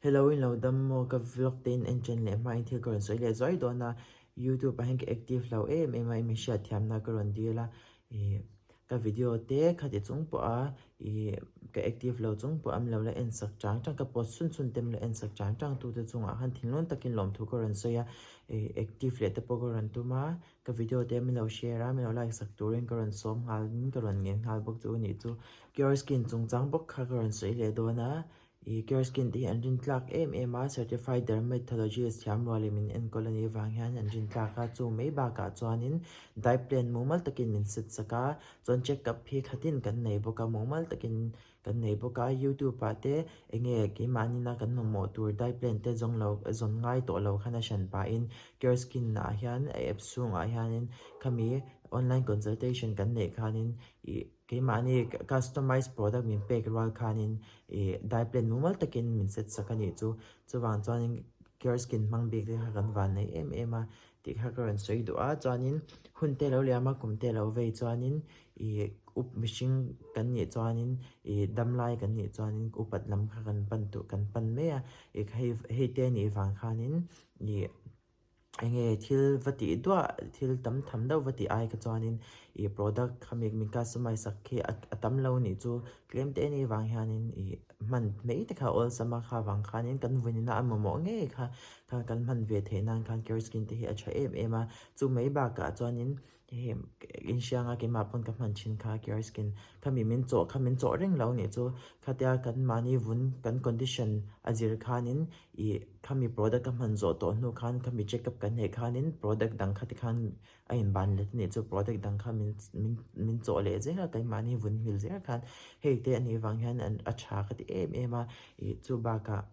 Hello in lo dam maw ka vlog te in en chen leh hma in thil ka rawn sawi leh zuai dawn a, youtube ah hian ka active lo em em a i min hriat thiam na ka rawn dil a, ih ka video te khati chung pawh a ih ka active lo chung pawh a min lo la en sak chang chang ka post chhun chhun te min lo en sak chang chang tu te chungah khan thinlung takin lawmthu ka rawn sawi a, ih active leh te pawh ka rawn tum a. Ka video te min lo share a, min lo like sak turin ka rawn sawm nghal in ka rawn ngen nghal bawk chu a nih chu. Cure skin chungchang bawk kha ka rawn sawi leh dawn a, ih cure skin te hi an rin tlak em em a, certified dermatologist thiam rualin min enkawl a nih vang hian an rin tlak a, chu mai bakah chuanin diet plan mumal takin min set sak a, chuan check up hi khatin kan nei bawk a, mumal takin Kan nei bawk a, YouTube ah te enge keimahni na kan mamawh tur diet plan te zawng lo zawn ngai tawh lo khan a hran pahin Cure Skin ah hian a app chhungah hianin khami online consultation kan neih khanin ih keimahni customize product min pek rual khanin ih diet plan mumal takin min set sak a nih chu. Chuvang chuanin Cure Skin hmang bik te kha kan van nei em em a tih kha ka rawn sawi duh a, chuanin hun te lo liam a kum te lo vei chuanin ih up mihring kan nih chuanin ih damlai kan nih chuanin upat lam kha kan pan duh kan pan mai a ih hei hei te anih vang khanin ih eng nge thil va tih duah thil tam tham deuh va tih ai kha chuanin ih product kha mi min customize sak khi a tam lo nih chu tlem te anih vang hianin ih hman mai te kha awlsam a kha vang khanin kan vunina a mamawh ngei kha kha kan hman ve theih nan khan care skin te hi a tha em em a chu mai bakah chuanin Hei inhrianga keimah pawn ka hman thin kha care skin khami min chawh kha min chawh reng lo nih chu khatia kan mahni vun kan condition a zir khanin ih khami product ka hman zawh tawh hnu khan khami check up kan neih khanin product dang kha tikhan a inban let nih chu product dang kha min min min chawh leh zel a keimahni vun hmil zel khan hei te anih vang hian a tha ka ti em em a ih chu bakah.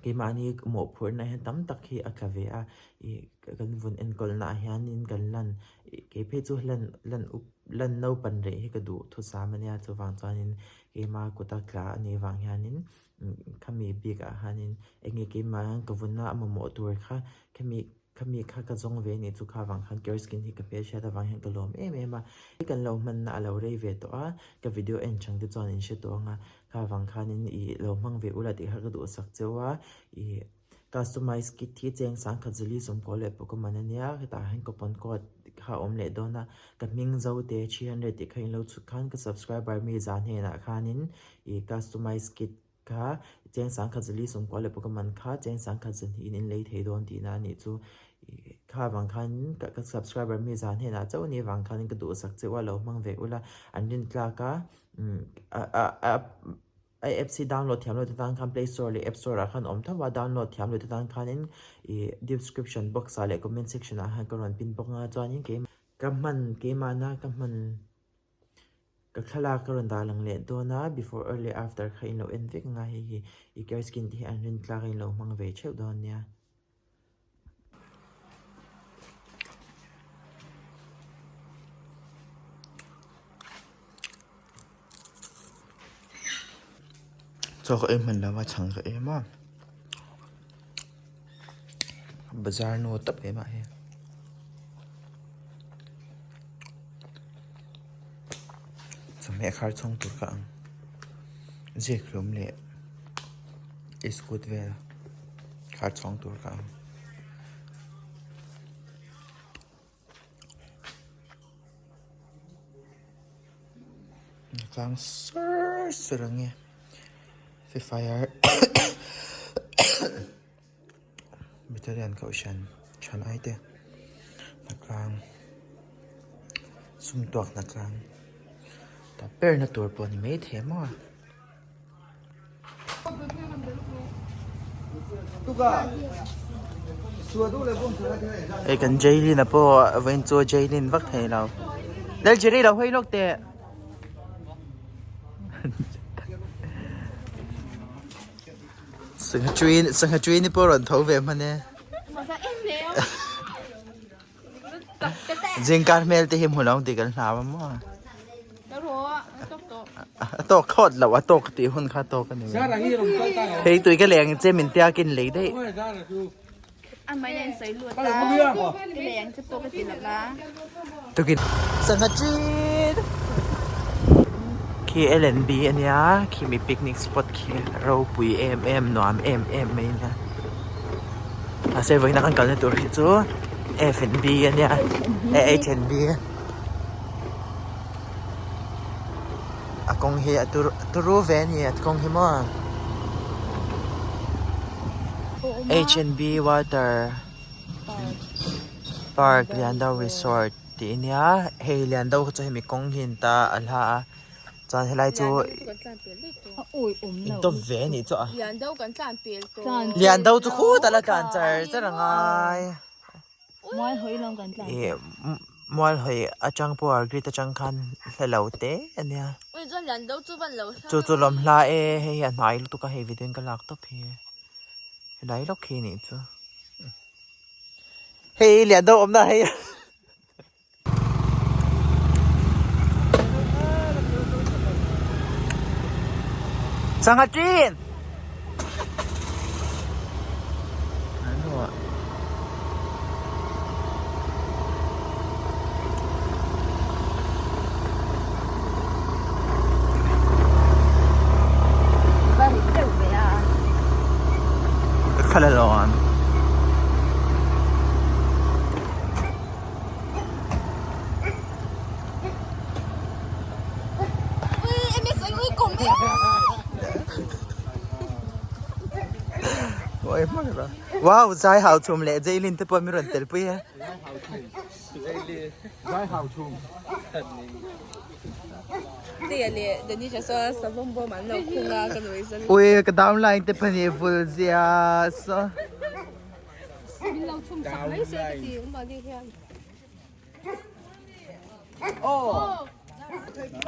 Keimahni mawhphurhna hian tam tak hi a tla ve a, ih kan vun enkawlna ah hianin kan lan ih kei phei chu lan lan up lan naupan reh hi ka duh thusam ania chuvang chuanin keima kuta tla a nih vang hianin khami bikah hianin enge keimah hian ka vunna a mamawh tur kha khami Khami kha ka zawng ve anih chu kha vang khan Care Skin hi ka hmelhriat avang hian ka lawm em em a, kan lo hmanna a lo rei ve tawh a, ka video en chang te chuan in hre tawh ang a, kha vang khanin ih lo hmang ve ula tih kha ka duhsak cheu a, ih customize kit hi cheng sangkhat zali sawmkaw leh pawh man ania, hetah hian coupon code kha a awm leh dawn a, ka hming zote 300 tih kha in lo chhut khan ka subscriber mi za hnenah khanin ih customize kit Kha cheng sangkhat zali sawmkua leh pawh ka man kha cheng sangkhat zahnih in in lei thei dawn tihna a nih chu. Kha vang khan ka subscriber mi zan hnenah chauh a nih vang khan ka duhsak cheuh a lo hmang ve ula an rin tlak a a apps hi download thiam lo te tan khan play store leh app store ah khan awm tho a download thiam lo te tan khanin ih description box ah leh comment section ah khan ka rawn pin bawk anga chuanin ka hman keimahna ka hman Ka thlalak ka rawn dah lang leh dawn a, before or leh after kha in lo en vek anga hei hi i care skin te hi an rin tlak a in lo hmang ve theuh dawn nia. Chaw ka ei hman lo a chhang ka em a, bazar nu tawp em ah hian. Chawhmeh khar chhawng tur ka ang ziak hlum leh iskut vel khar chhawng tur ka ang. Tlang sur sur ang nge free fire Battalion kohhran thalai te hnatlang sum tuak hnatlang tah ber na tur pawh a ni maithei maw a. Hei kan Jailyn a pawh vawiin chu Jailyn vak thei lo Laljerry lo hawi lawk teh. Sangha tui sangha tui ni pawh rawn tho ve hman e. Zingkar hmel te hi hmu lo ang tih kan hlau a maw. A tawk thlawt loh a tawk tih hun kha tawk a ni. Hei tui ka leng che min tia kin lei daih. Tukin sangha tui. Khi L&B a nia khimi picnic spot khi ropui em em nuam em em mai a nia mahse vawiin a kan kalna tur hi chu F&B a nia H&B a kawng hi a turu ve a ni a kawng hi maw H&B water park Liando resort. Tih ania hei lian deuh kha chu hemi kawng hi an ta a hla a chuan helai chu intawp ve anih chu a lian deuh chu khutah la tlan char char a ngai ih mualhawi atang pawh a grid atang khan hla lo te ania chu chu lawm hla e hei hi a hnai lutuk a hei video in ka lak tawp hi helai lawk hi anih chu. Hei lian deuh awmna hei. Sangha ṭin! Wow zai hau chhum leh Jailin te pawh min rawn tel pui a. Ui ka downline te pahnih vul zia saw.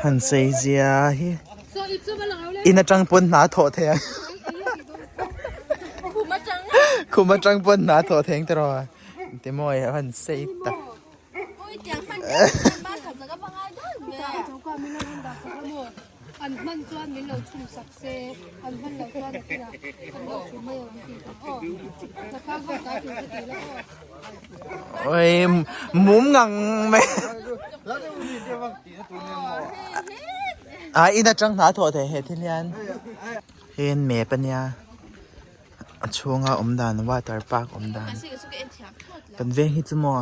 Han sei zia hi in atang pawn hna thawh thei ang khum atang pawn hna thawh thei ang tiraw ti mawi a han sei tak. Ôi mum ngang mai a in atang hna thawh thei he thil hian hei an map ania a chhunga awm dan water park awm dan kan veng hi chu maw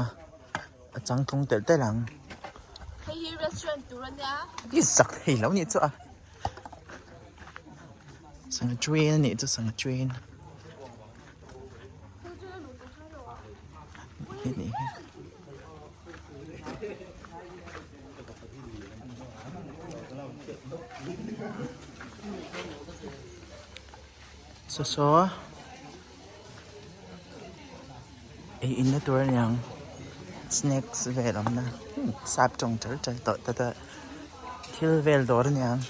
a chang tlung telh telh ang i zak thei lo nih chu a sangha train anih chu sangha train. Saw saw ei in na tur aniang snacks vel awm na sap tawng tel tel tawh te te thil vel dawr aniang.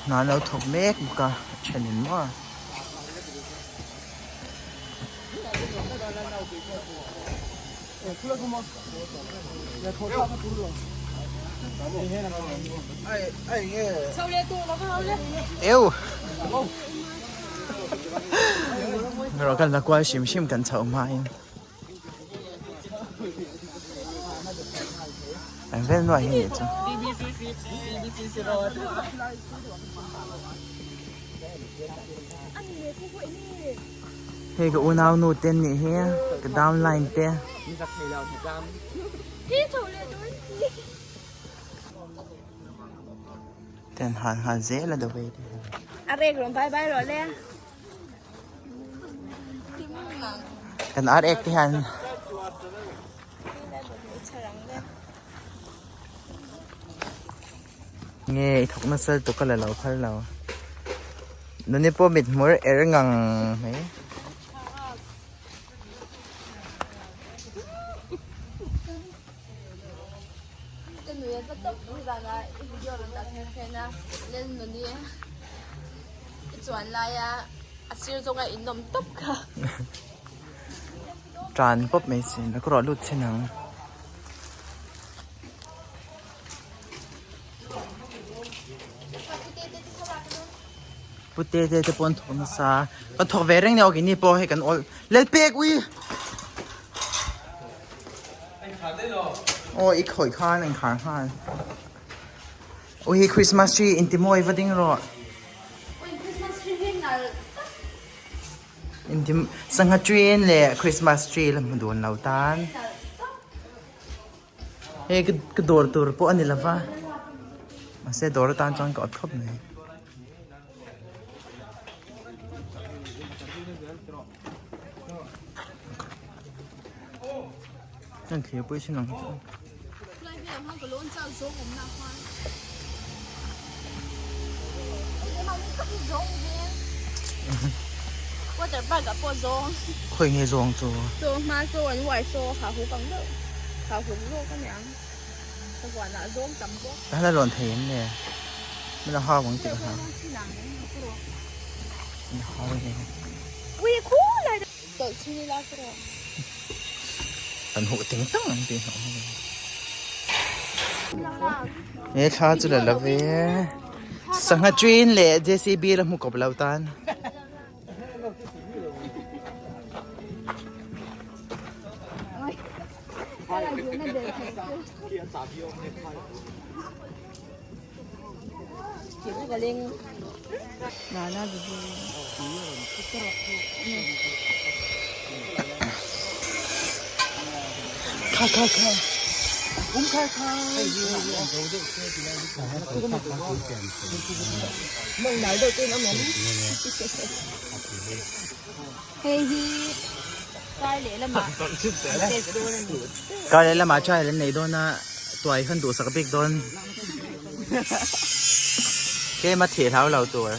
Hna an lo thawk mek bawk a a thenin maw. Eu Rawh kan la kual hrim hrim kan chhoh hmain Eng vel nuai hi nih chu Hei ka unau nu te an nih hi ka downline te. Ten han han zel a dawei te. A rek rawn bai bai rawh le. Kan ar ek te hian. Nge i thawk nasa lutuk ka la lo phal lo. Nuni pawh mit hmur er ngang mai. Ka nui a za tawp nizana i video rawn dah kher kher na Lel nuni i chuan laia a sir zawnga in nawm tawp kha. Tan pawp mai sin a ka ruah lut chin ang. Pute te te pawh an thawk nasa kan thawk ve reng nia aw keini pawh hei kan awl Lalpek ui aw i khawih khan a inkhar nghal ui hei Christmas tree intimawi va ding rawh. Intim sangha train leh Christmas tree la hmu dun lo tan. Hei ka ka dawr tur pawh a ni lo va mahse dawr atan chuan ka awt khawp mai. Kan thlir pawh hi sin ang chu. Khawi nge zawng chu? Ka la lawn thei em le? Min la hau ang tih ka hlau. Min la hau em. Kan huh ting tang ang tih hlauh mai. He thla chu la lo ve. Sangha train leh JCB la hmu kawp lo tan. Kha kha kha um kha kha Hei hi kar leh lamah test dawn a ni. Kar leh lamah trial an nei dawn a, tuai khan duhsak bik dawn. Tlem a thih hlau lo tur.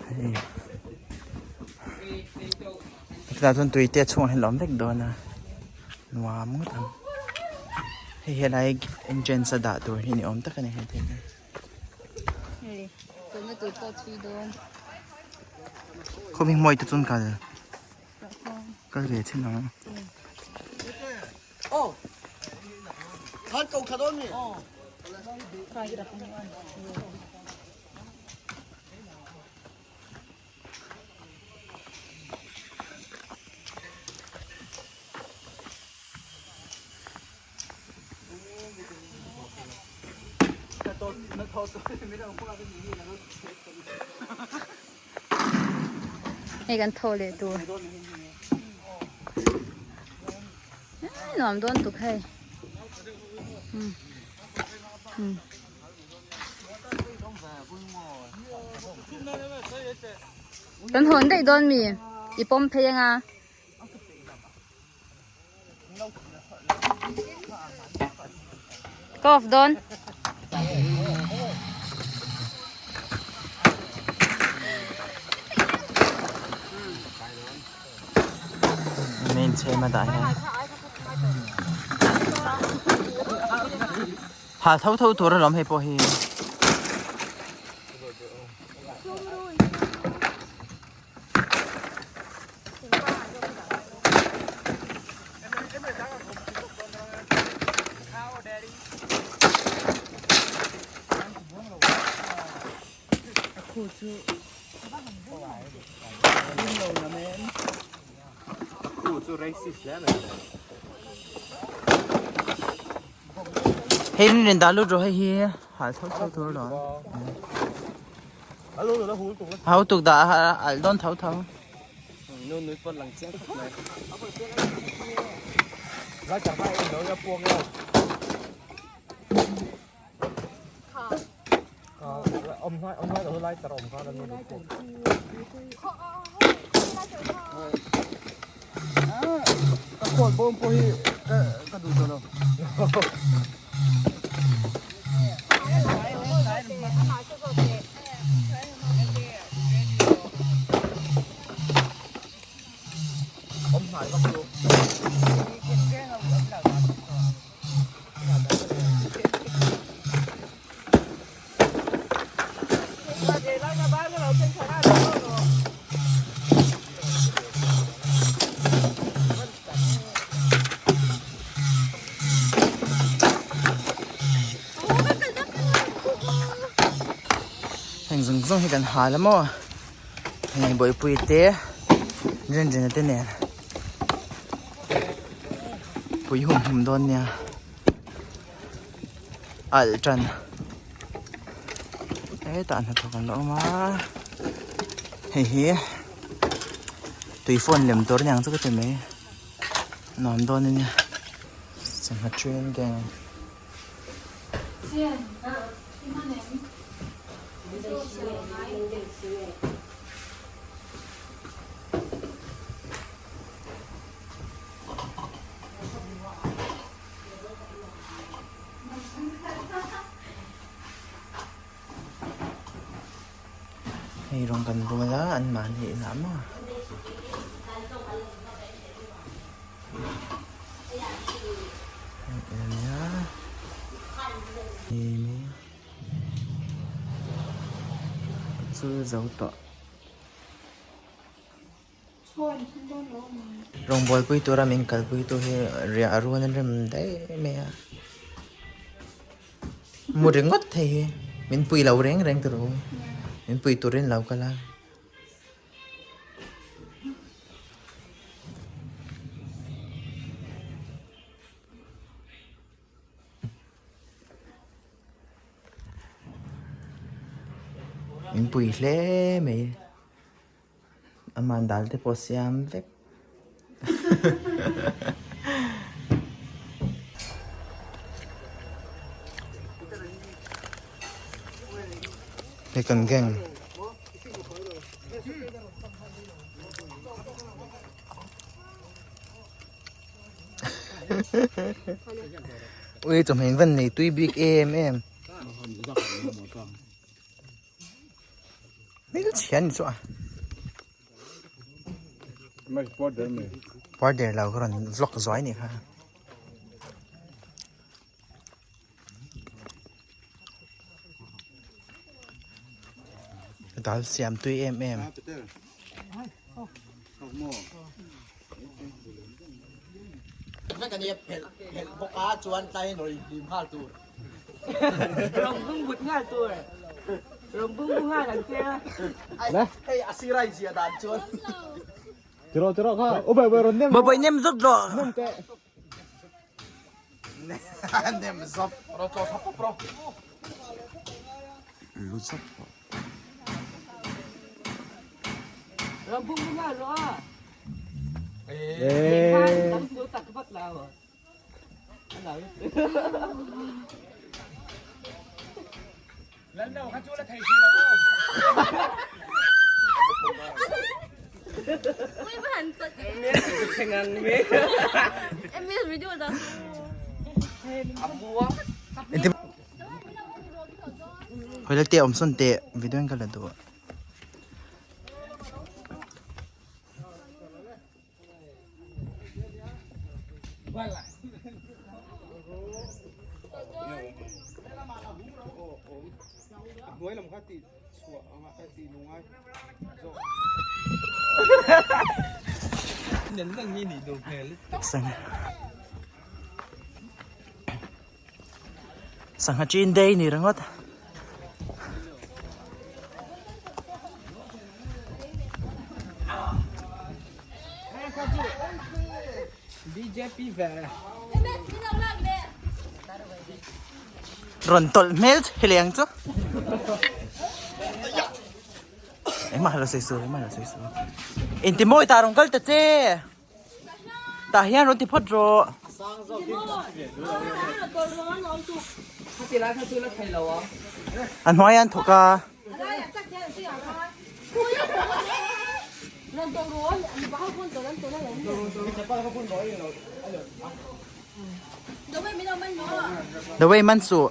Hei chutah chuan tui te a chhungah hian a lo awm vek dawn a nuam ngawt ang hei helai entrance a dah tur hi ni awm tak a ni hei thil hi. Khawmi hmuai te chuan kal kal ve chin ang. Hei kan thaw leh tur nuam dawn tuk hei kan hawn daih dawn mi i pawm phei anga. Ka off dawn. Main chhem a dah hian. Ha tho tho tur alawm hei pawh hi. Hei rin rin dah lut rawh hei hi hal tho tho tur alawm. Hau tuk dah alh dawn tho tho. Heng zawng zawng hi kan hal a maw hei bawihpui te Rinrina te nen pui hum hum dawn nia alh tan hetah hnathawk an la awm a hei hi tui fawn lem tur aniang chu ka ti mai nuam dawn ania sangha train gang. Hei rawng kan bawl a an mahni inah maw. Chu zo tawh. Rawngbawl pui tura min kalpui tu hi riah a rual an rem daih mai a. Mu ringawt thei hi min pui lo reng reng tur u. Min pui turin lo kal a. Min pui hle mai. Aman dal te pawh siam vek. Hei kan gang. Ui chawhmeh van nei tui bik em em. Hmel chhia ni chu a. Puar der lo ka rawn vlog zuai ni kha. Dal siam tui em em. Bawi nem zot rawh. Lu zot rawh. Hoi la te awm sawn teh video in ka la duh. Sangha chin day ni ringawt. Rawn tawlh hmel che leng chu. Engmah lo sawi suh, engmah lo sawi suh. Intimawi tah rawn kal ta che. Tah hian rawn ti phawt rawh. A hnuai an thawk a. Dawei man suh.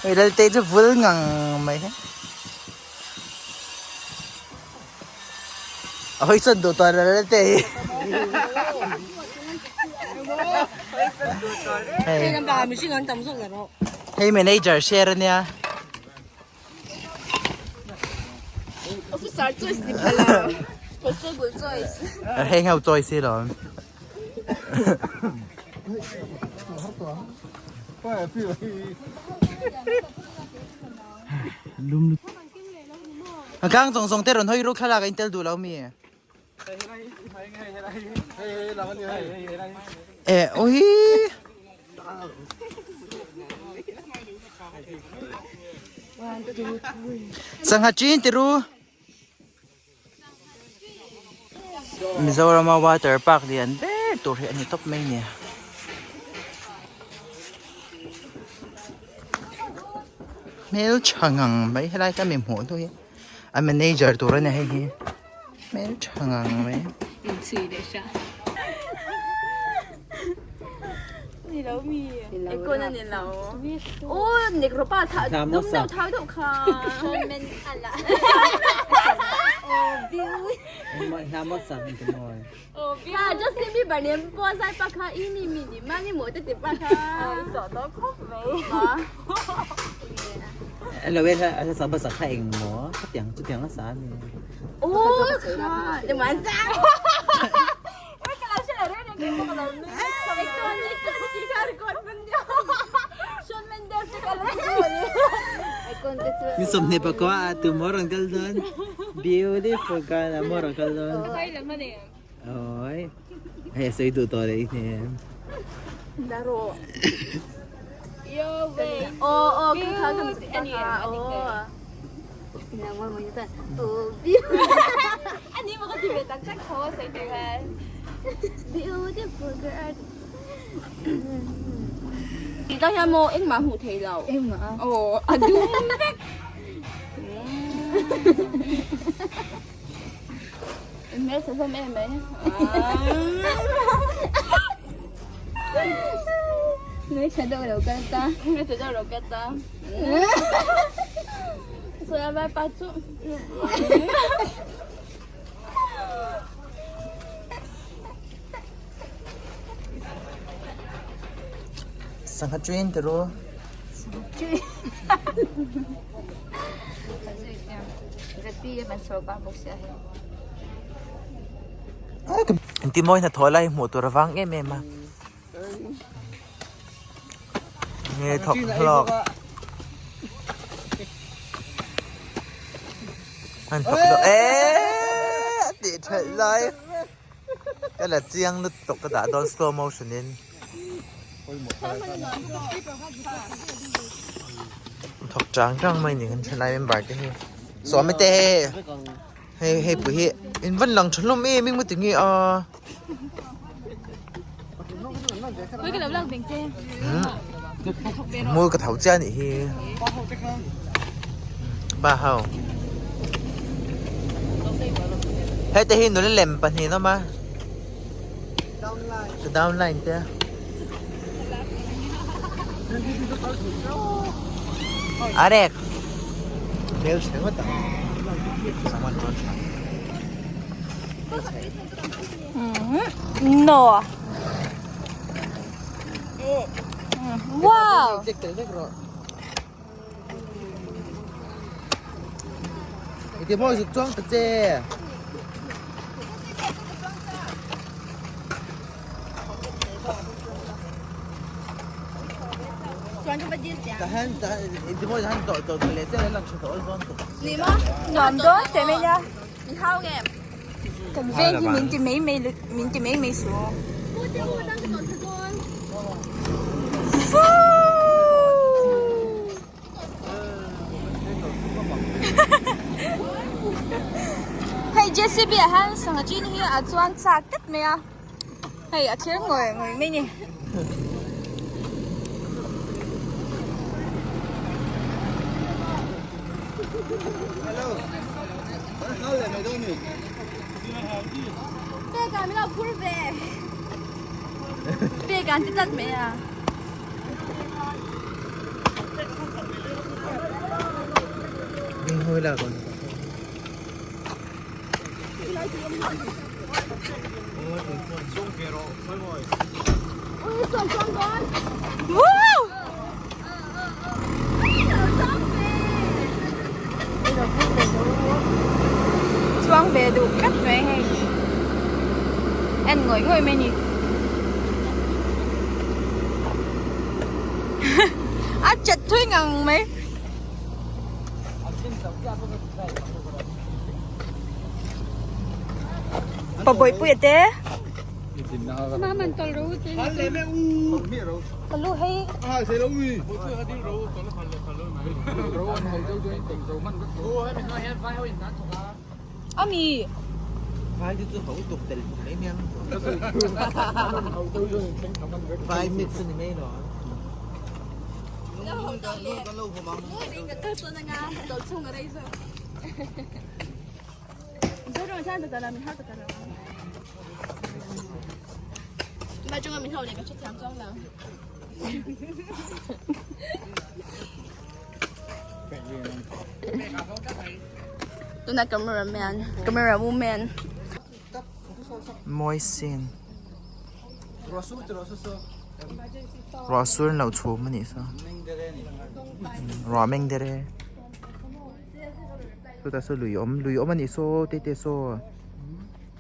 Hei Lalte chu vul ngang mai he. A hawi sawn duh tawh lo Lalte hi. Hei manager share ania. Officer choice ni phala. Possible choice. Heng ho choice hi lawm. Lum lut. Kang zawng zawng te rawn hawi ruk thlalak a intel duh lo mi? Eh ui. Sangha chin tiru. Mizorama water park lian ber tur hi a ni tawp mai nia. Hmel tha ngang mai helai ka mi hmuh hnu hi a manager tur a ni hei hi hmel tha ngang mai. Ni 24 ah tu maw rawn kal dawn beautiful girl ah maw rawn kal dawn oi hei a sawi duh tawh leh i hnem Tah hian maw engmah hmuh theih loh. Engmah a. Aw a dum vek. Hmelchhe hlawm em mai. Hmelchhe deuh lo kal ta. Hmelchhe deuh lo kal ta. Sawi a vai pa chu. Sangha train te ru. Engtin mawi hnathawh lai hmuh tur avang em em a. Nge thawk hlawk. An thawk hlawk eeee a tih theih lai. Ka la chiang lutuk ka dah dawn slow motion in. Thawk chang chang mai ni kan thalai member te hi. Sawmi te hei hei pui hi in van lang tha hlawm em engmaw tinge a. Hmul ka tho chiah anih hi. Ba ho. Hete hi nula lem pahnih an awm a. Ka downline te. Arek. Hmel chhe ngawt ang. Someone rawn thla. No. Wow. Check tel vek rawh. Iti mawi zuk chuang ta che. Tahan tahan iti mawi tahan to to le che lang tha to dawn to. Ni ma nuam dawn te mai nia. Min hau nge. Kan veng hi min ti mai mai min ti mai mai su. Hei JCB ah hian sangha chin hi a chuan chak tlat mai a hei a thlir ngawih ngawih mai ni. Pek an ti tlat mai a. Chuang ve duh tlat mai hei en ngawih ngawih mai ni a chat thui ngang mai. Pa bawihpuia te. Ka lu hei. Ami. Tuna camera man, camera woman. Mawi sin. Ruah sur an lo chhum a nih saw. Ruah meng der e. Chutah saw lui awm, lui awm a nih saw te te saw.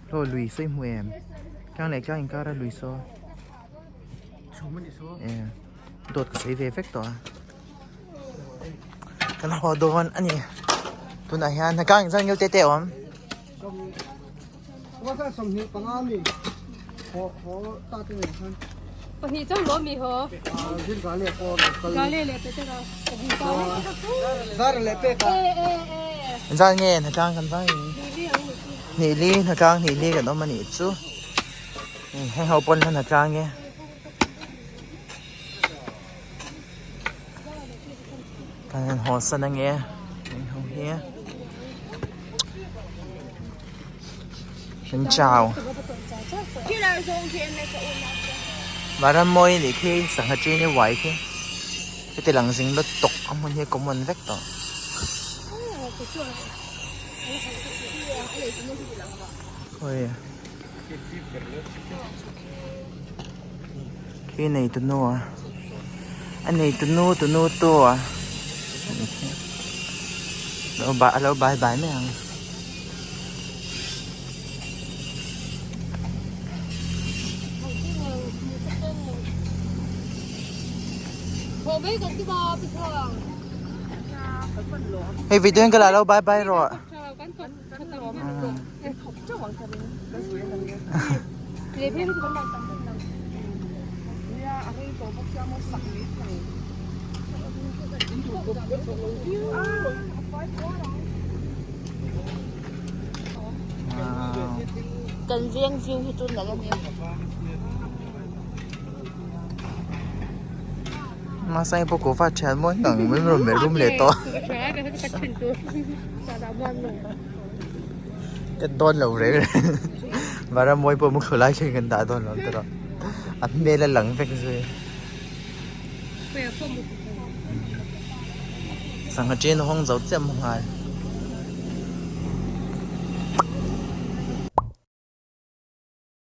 Hlaw lui sawi hmu em? Tlang leh tlang inkar a lui saw. E dawt ka sawi ve vek tawh a. Kan haw dawn a ni. Tunah hian hna kang zan ngil te te awm. Zan nge hna tlang kan vai hnih li hna tlang hnih li kan awm a nih chu heng ho pawn hna tlang e. Kan han haw san ange heng ho hi kan chau Varam mawi anih khi sangha chen hi uai khi heti lang zing la tawk a hmun hi a common vek tawh. Khawi Khi nei tu nu a a nei tu nu tu nu tu a lo bai a lo bai bai mai ang. Hei video in ka la lo bai bai rawh. Kan veng view hi chu nalh a nia. Mahse pawh kuhva thian mawi ngang mai rawn melh rum leh tawh ka dawn lo reng reng vara mawi pawh mu khulai thleng kan dah dawn lo ang tawh a hmel a lang vek zui sangha chen hawng zo chiah maw nghal.